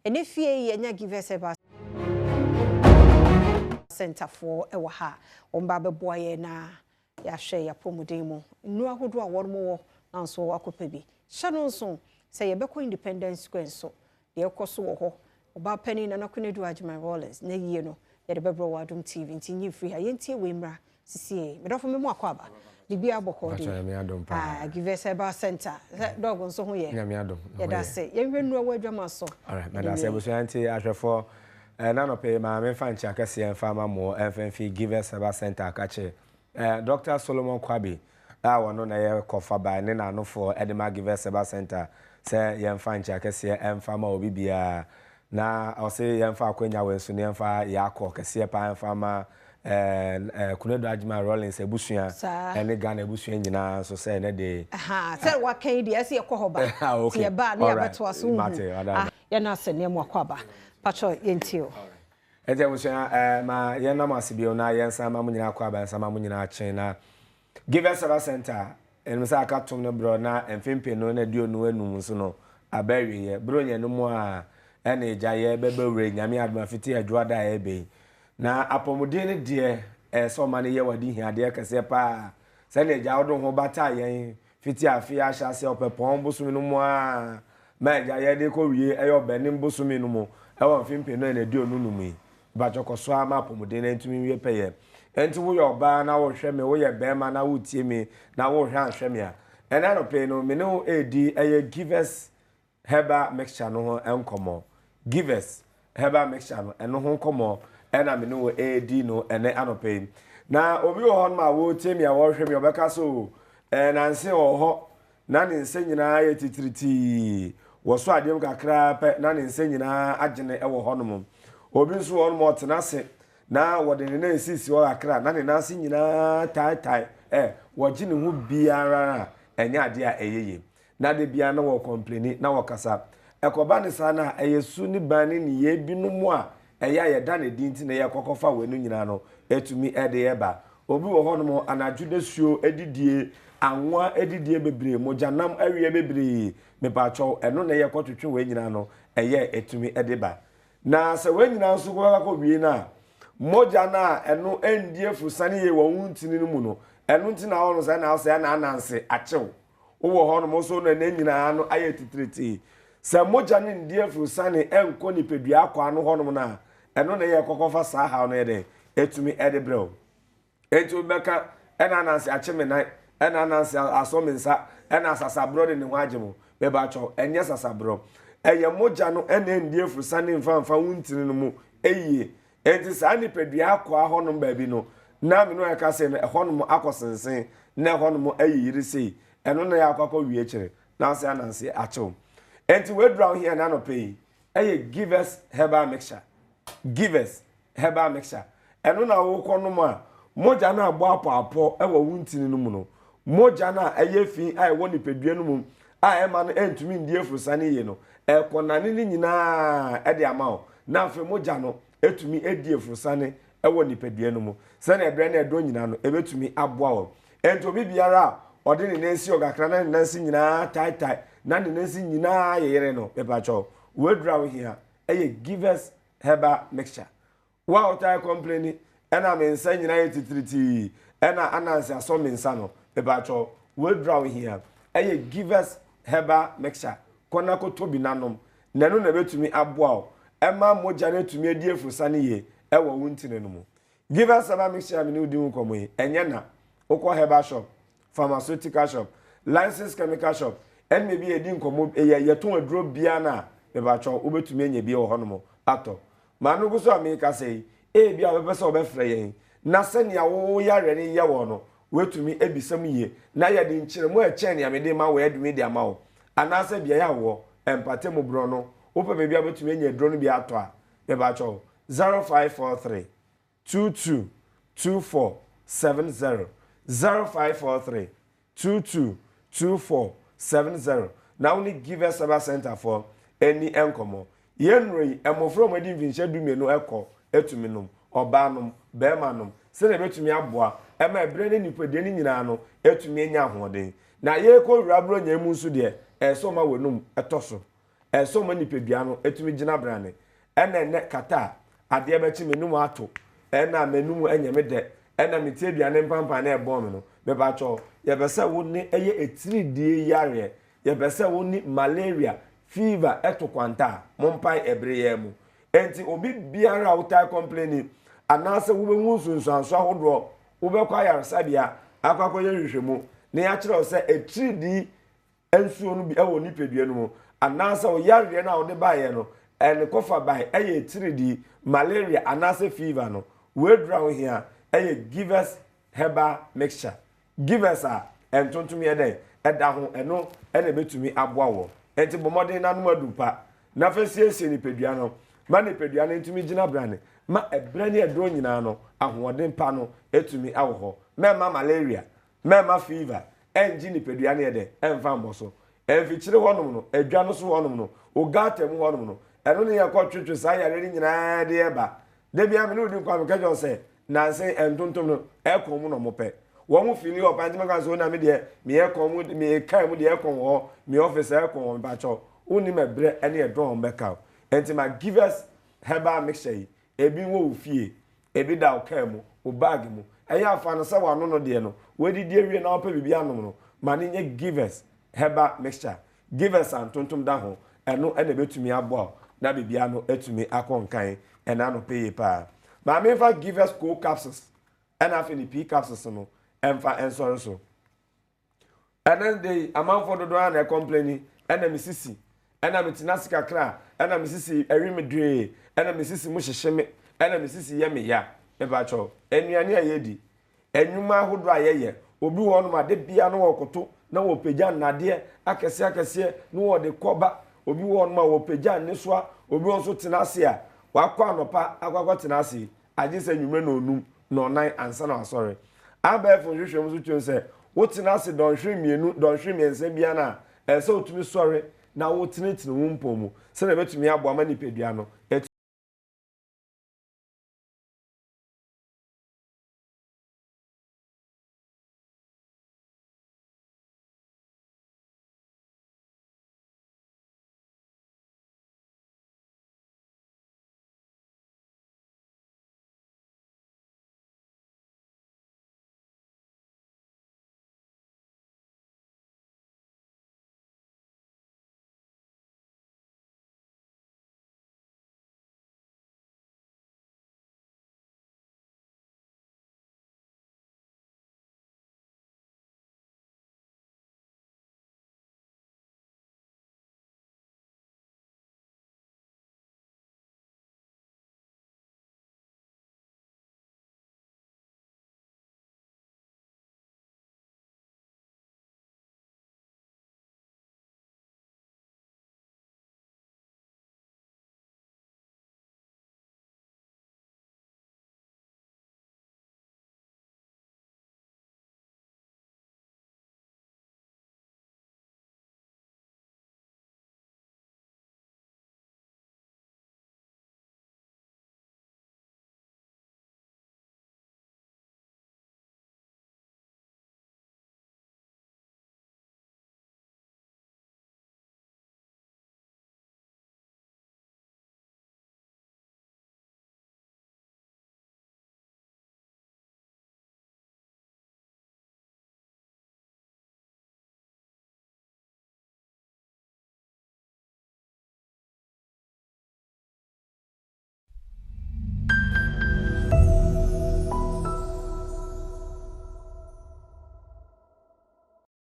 Ɛnɛ fie yi yɛnya Givers Herbal Center foɔ wɔ ha a wɔn ba abɛboa yɛn na yɛahwɛ yɛn apɔmuden mu. Nnuro ahodoɔ a wɔn wɔ na nso wakɔpɛ bi. Hyɛ no nso sɛ yɛbɛkɔ Independence Square nso, deɛ ɛkɔ so wɔ hɔ, ɔbaa panin Nana Konadu Agyeman Rawlings na yie no yɛde bɛbrɛ wɔ Adom TV nti nyi mfiri ha yɛntie wei mmra sisie. Medɔfo me mu akɔ aba. Biribiara bɔkɔɔ deɛ. Ah, Givers Herbal Center. Sɛ dɔg nso ho yɛ. Nyame adom. Yɛda ase. Yɛnhwɛ nnuro wɔ adwama so. Alright, meda ase abusua nti ahwɛfoɔ. Eh, na nɔpɛ yi ma memfa nkyia kɛseɛ mfa ma mo ɛmfa mfi Givers Herbal Center akakye. Eh, Dr. Solomon Kwabi a wɔno na ɛyɛ kɔfa ne n'anofoɔ ɛde ma Givers Herbal Center sɛ yɛmfa nkyia kɛseɛ ɛmfa ma obi biara. Na ɔse yɛmfa akwanya wei nso ne yɛmfa yɛakɔ kɛseɛ paa ɛmfa ma Konadu Agyeman Rawlings abusua ɛne Ghana abusua nyinaa nso sɛ ɛnɛ de. Sɛ waka yi deɛ ɛsɛ yɛkɔ hɔ ba. Ah, okay. Nti yɛba ne yɛbɛtoa so Mate, nhu. Yɛn asɛ nneɛma akɔ aba. Patro yɛntie o. Ɛnti abusua ma yɛnam ase bio na yɛnsan ma mo nyinaa akɔ aba nsa ma mo nyinaa akye na Givers Herbal Center ɛnum sɛ aka tom no borɔ na mfempenu na 25 nso no aba awieɛ borɔ nyɛ no mu a ɛna agya yɛ bɛbɛ wura Nyame adom afiti adwoada a ɛbɛ yi. Na apɔmuden no deɛ ɛsɛ ɔma no yɛ wade hiadeɛ kɛseɛ paa sɛnea agya wode ho bata yɛn fiti afe ahyɛ ase ɔpɛpɔn bosome no mu a ma agya yɛde kɔ wie ɛyɛ ɔbɛnem bosome no mu ɛwɔ mfempenu na 25 yi. Mpatwɔ kɔ so ama apɔmuden no ntumi nwie pɛyɛ. Enti woyɛ ɔbaa na wohwɛ me, woyɛ bɛrima na wotie me na wohwɛ anhwɛ me a, ɛnɛ anɔpɛ no me ne wo edi ɛyɛ Givers Herbal Mixture no ho nkɔmmɔ. Givers Herbal Mixture no ɛno ho nkɔmmɔ ɛna me ne wo edi no ɛnɛ anɔpɛ yi. Na obi wɔ hɔ nom a wotie me a wɔhwɛ me ɔbɛka so nanse wɔ hɔ na ne nsa nyinaa yɛ titiritii wɔ so adeɛ mu kakra pɛ na ne nsa nyinaa agyene ɛwɔ hɔ nom. Obi nso wɔ hɔ nom ɔtena ase na wɔde ne nan sisi hɔ kakra na ne nan ase nyinaa taetae wɔgye ne ho biara a ɛnyɛ adeɛ a ɛyɛ yie. Na de biara na wɔ complaini na wɔkasa. Ɛkɔba ne saa na ɛyɛ su ne ban ne nneyɛe binom a ɛyɛ a yɛda ne din nti na yɛ kɔkɔfa wɔ no nyinaa no etumi ɛde ɛba. Obi wɔ hɔ nom anadwo dasuo edidie, anwa edidie bebree, mogyanam awie bebree, mepatwɔw ɛno na yɛ kɔtwetwe wɔ nyinaa no ɛyɛ etumi ɛde ba. Na sɛ wɔn nyinaa nso kɔkɔ wie na mogya na ɛno ɛndie fusane yie wɔ wo ntini no mu no ɛno nti na wɔn sɛ na ɔsɛ na ananse akyew. Wowɔ hɔ nom nso na ne nyinaa no ayɛ titiriti. Sɛ mogya no ndie fusane ɛnkɔ nipadua akɔ ano hɔ nom na ɛno na yɛ kɔkɔfa saa haw no yɛ dɛ etumi ɛde brɛw. Enti wobɛka ɛna ananse akye me nan, ɛna ananse asɔ me nsa, ɛna sasaborɔ de ne ho agye mo. Mebakyɛw ɛnyɛ sasaborɔ. Ɛyɛ mogya no ɛna ndie fusane mfa mfa wo ntini no mu eyie. Enti saa nipadua akɔ hɔ nom baabi no na me no ɛka sɛ no ɛhɔ nom akɔsensen na ɛhɔ nom ayiyiri sei ɛno na yɛ akɔ wie kyerɛ na ase ananse akyew. Enti wedura wo hia na anɔpɛ yi ɛyɛ Givers Herbal Mixture. Givers Herbal Mixture. Ɛno na wokɔ nom a mogya na abɔ apɔ ɛwɔ wo ntini no mu no. Mogya na ɛyɛ fi a ɛwɔ nipadua no mu a ɛma no ɛntumi ndie furusane yie no ɛkɔ nane ne nyinaa ɛde ama wo. Na afei mogya no ɛtumi ɛdi afurusane ɛwɔ nipadua no mu. Sɛnea ɛbrɛ na ɛdɔ nyinaa no ɛbɛtumi aboa wo. Enti obi biara a ɔde ne nan si ɔkakra na ne nan si nyinaa taetae na ne nan si nyinaa yeyere no mepakyɛw wedura wo hia ɛyɛ Givers Herbal Mixture. Wo a wotae complaini ɛna me nsa nyinaa yɛ titiritii ɛna ananse asɔ me nsa no mepakyɛw wedura wo hia ɛyɛ Givers Herbal Mixture. Kɔ na kɔtɔ bi nanom na ɛno na ɛbɛtumi aboa wo ɛma mogya no atumi adi afurusane yie ɛwɔ wo ntini no mu. Givers Herbal Mixture me ne wo di ho nkɔmmɔ yi ɛnyɛ na wokɔ herbal shop, pharmaceutical shop, licensed chemical shop ɛne bi yɛdi nkɔmmɔ ɛyɛ yɛtɔn aduro biara na mepakyɛw wobɛtumi anya bi wɔ hɔnom atɔ. Maa no gu so a meka sɛ yi ebi a wobɛpɛ sɛ wɔbɛfrɛ yɛn na sɛnea wo yareɛ no yɛ wɔ no woatumi ebisa mu yie na yɛde nkyerɛmu a ɛkyɛn nea mede ma wo ɛdumi de ama wo anaasɛ beaeɛ a wɔ mpate mu borɔ no wopɛ baabi a wobɛtumi anya aduro no bi atɔ a mepakyɛw 0543 22 24 70 0543 22 24 70 na wo ne Givers Herbal Center for ani nkɔmmɔ. Yɛn nnuro yi mmɔfra a wɔadi mfinhyia 12 ɛkɔ etumi nom, ɔbaa nom, bɛrima nom, sɛdeɛ ɛbɛtumi aboa ɛma ɛberɛ ne nipadua no nyinaa no etumi anya ahoɔden. Na yɛrekɔ wura buronya mu nso deɛ ɛsɛ ɔma w'anum ɛtɔ so. Ɛsɛ sɛ ɔma nipadua no tumi gyina brane. Ɛna ɛnnɛ kata a adeɛ bɛkye m'anum ato, ɛna m'anum nyɛ me dɛ, ɛna me ti aduane mpampan na ɛbɔn me no, mepakyɛw, yɛpɛ sɛ wo ne ɛyɛ atiridie yareɛ, yɛpɛ sɛ wo ne malaria, fever to kwanta a, mompae ɛbere yi ara mu. Enti obi biara a wotaa kɔmpleni anaasɛ wobɛhu nsunsuanso ahodoɔ, wobɛkɔ ayaresabea akɔ akɔyɛ nhwehwɛmu na yɛakyerɛ wo sɛ atiridii nsuo no bi wɔ nipadua no mu anaasɛ wo yareɛ no a wode baeɛ no ne kɔfa bae yɛ atiridii, malaria anaasɛ fever no, w'aduru a wohia yɛ Givers Herbal Mixture. Givers a ntontom yɛ dɛn ɛda ho, ɛno na ɛbɛtumi aboa wɔ. Enti bɔ mmɔden na nom aduru pa na fa siesie nipadua no ma nipadua no ntumi gyina brane ma ɛberɛ ne ɛdɔn nyinaa no ahoɔden pa no tumi wɔ hɔ. Mɛmma malaria, mɛmma fever ɛngye nipadua no yɛ dɛn ɛmfa mmɔ so. Mfikyire hɔnom no, adwa no so hɔnom no, wo gutter mu hɔnom no, ɛno ne yɛkɔ twetwe saa yareɛ no nyinaa de ɛba. Da biara me ne wo di nkwa meka kyerɛ wo sɛ nansa yi ntontom no ɛkɔn mu na wɔn pɛ. Wɔn fili hɔ paa nti mɛka sɛ ona me deɛ me ɛkɔn mu me kaa mu deɛ ɛkɔn wɔ hɔ me office ɛkɔn wɔ mepakyɛw wonim ɛbrɛ ɛne ɛdɔn wɔn bɛka o. Nti ma Givers herbal mixture yi ebi wɔ wo fie ebi da wo kaa mu wo bag mu ɛyɛ afa no sɛ wano no deɛ no wadidi awie na wopɛ biribi anom no ma no nyɛ Givers herbal mixture. Givers a ntontom da ho, ɛno na ɛbɛtumi aboa wo na biribiara no atumi akɔ nkan ɛna anɔpa yie paa. Ma memfa Givers Co capsules ɛna afei ne P capsules no ɛmfa nsɔre so. Ɛnɛ de yi, amanfoɔ dodoɔ ara na ɛkɔmpleni, ɛna me sisi, ɛna metena ase kakra a, ɛna me sisi ɛwe me dwee, ɛna me sisi mu hyehye me, ɛna me sisi yɛ me ya. Mepakyɛw, nnuane a yɛdi, Nnwuma ahodoɔ a yɛyɛ. Obi wɔ hɔnom a, da biara na ɔrekoto na ɔrepagya nnadeɛ akɛseɛ akɛseɛ na ɔde kɔ ba. Obi wɔ hɔnom a, ɔrepagya nnesoa. Obi wɔ nso tena ase a, wakɔ anɔpa akɔ akɔtena ase, agye sɛ anwummerɛ nnɔnnum, nnɔnnan ansa na wasɔre. Abɛɛfo nhwehwɛmu nso kyerɛ sɛ, wotena ase dɔnhwere mmienu, dɔnhwere mmiɛnsa biara no a, ɛsɛ sɛ wotumi sɔre na wotenetene wo mpɔn mu sɛdeɛ ɛbɛtumi aboa ma nipadua no atumi.